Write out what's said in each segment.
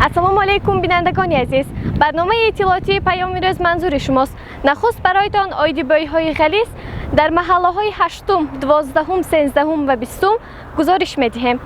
Ассалому алайкум, бинандагони азиз. Барномаи иттилоотии «Паёми рӯз» манзури шумост. Нахуст бароятон оиди бӯйҳои ғализ дар маҳаллаҳои ҳаштум, 12-ум, 13-ум ва 20-ум гузориш медиҳем.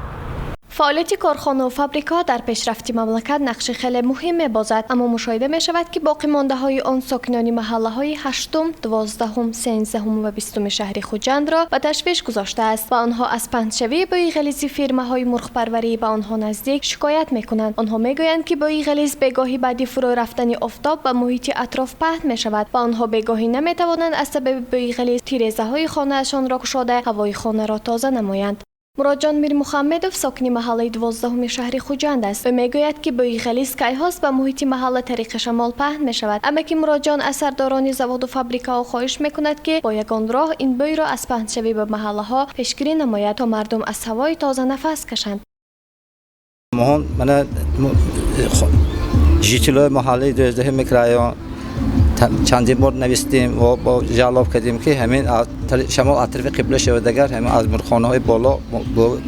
Фаъолияти корхонаву фабрикаҳо дар пешрафти мамлакат нақши хеле муҳим мебозад, аммо мушоҳида мешавад, ки боқимондаҳои он сокинони маҳаллаҳои ҳаштум, 12-ум, 13-ум ва 20-уми шаҳри Хуҷандро ба ташвиш гузоштааст ва онҳо аз паҳншавии бӯи ғализи фирмаҳои мурғпарварӣ ба онҳо наздик шикоят мекунанд. Онҳо мегӯянд, ки бӯи ғализ бегоҳӣ баъди фурӯ рафтани офтоб ба муҳити атроф паҳн мешавад ва онҳо бегоҳӣ наметавонанд аз сабаби бӯи ғализ тирезаҳои хонаашонро кушода, ҳавои хонаро тоза намоянд. Муроджон Мирмухаммедов сокини маҳаллаи 12-уми шаҳри Хуҷанд аст. Ӯ мегӯяд, ки бӯи ғализ кайҳост ба муҳити маҳалла тариқи шамол паҳн мешавад. Амаки Муроджон аз сардорони заводу фабрикаҳо хоҳиш мекунад, ки бо ягон роҳ ин бӯйро аз паҳншавӣ ба маҳаллаҳо пешгирӣ намояд, то мардум аз ҳавои тоза нафас кашанд. Моҳон мана житель ои маҳаллаи 12 микрорайон чандин бор навистем ва бо жалоб кардем, ки ҳамин шамол аз тарафи қибла шавад, агар ҳамин аз мурғхонаҳои боло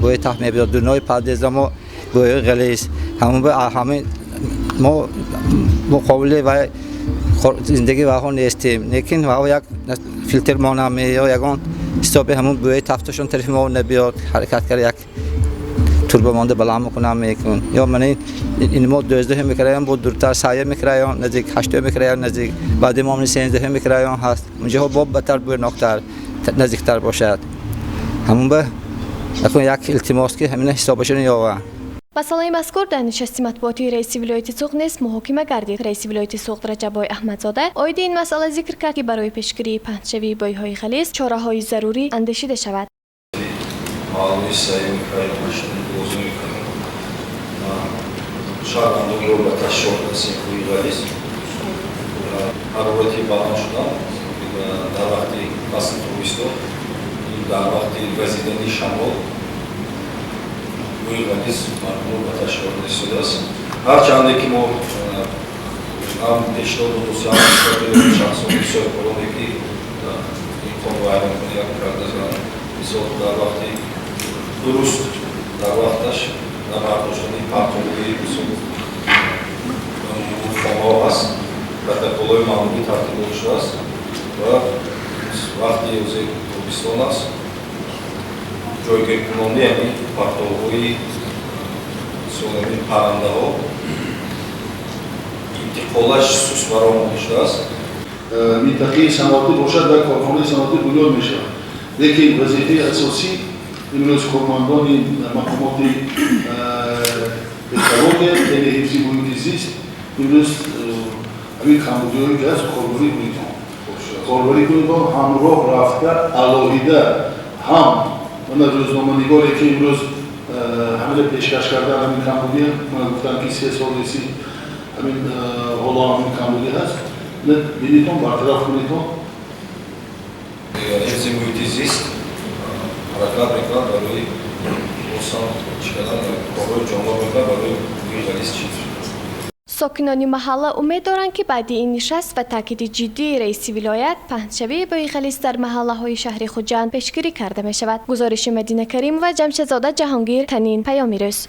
бӯи тафт мебиёд, дунои подъезд а мо бӯи ғализ. Ҳамон ҳамин мо муқобили вай зиндагӣ ваҳо нестем, лекин ваҳо як филтр монаме ё ягон ҳисоби ҳамон бӯи тафташон тарафи мо набиёд, ҳаракат кард, як турба монда баланд мекунам мекун. Ё мана ин мо 12 микрорайон бо дуртар сая микрорайон наздик, ҳаштум микрорайон наздик, баъди мо 13 микрорайон ҳаст, унҷаҳо бо бадтар, бӯйноктар, наздиктар бошад. Ҳамон ба акун як илтимос, ки ҳамина ҳисобашон ёва. Масъалаи мазкур дар нишасти матбуотии раиси вилояти Суғд низ муҳокима гардид. Раиси вилояти Суғд Раҷаббой Аҳмадзода оиди ин масъала зикр кард, ки барои пешгирии паҳншавии бӯйҳои ғализ чораҳои зарурӣ андешида шавад. Маҳаллаи саи микрорайон, ҳаштум, 12 микрорайон шаҳрвандонро ба ташвиш расем. Бӯи ғализ, ҳарорати баланд шудан дар вақти фасли тобистон, дар вақти вазидани шамол бӯи ғализ мардумро ба ташвиш расидааст. Ҳарчанде ки мо ҳам пешниҳод додем, ҳам шахсони соҳибкороне, ки ин қонунвайронкунӣ карда, мисол, дар вақти дуруст, дар вақташ набардоштани партовҳои, мисол, хонаҳо аст, протоколҳои маъмурӣ тартиб дода шудааст ва вақти озе тобистон аст, ҷойгиркунонӣ ҳамин партовҳои, мисол, ҳамин паррандаҳо интиқолаш суст бароҳ монда шудааст. Минтақаи саноатӣ бошад ва корхонаи саноатӣ бунёд мешавад, лекин вазифаи асосӣ имрӯз кормандони мақомоти экология, яъне ҳифзи муҳити зист, имрӯз ҳамин камбудиҳое ки ҳаст, корбарӣ кунедон, корбарӣ кунедон, ҳамроҳ рафта алоҳида ҳам мана рӯзноманигоре, ки имрӯз ҳамина пешкаш кардан, ҳамин камбудия мана гуфтам, ки 3 сол еси ҳамин ҳоло ҳамин камбудӣ ҳаст, бинитон, бартараф кунедон. Ҳифзи муҳити зист ҳаракат мекунад барои осон чӣ кардан, корҳои ҷонвор мекунад барои бӯи ғализ чиз. Сокинони маҳалла умед доранд, ки баъди ин нишаст ва таъкиди ҷиддии раиси вилоят паҳншавии бӯи ғализ дар маҳаллаҳои шаҳри Хуҷанд пешгирӣ карда мешавад. Гузориши Мадина Каримова, Ҷамшедзода Ҷаҳонгир, Танин, «Паёми рӯз».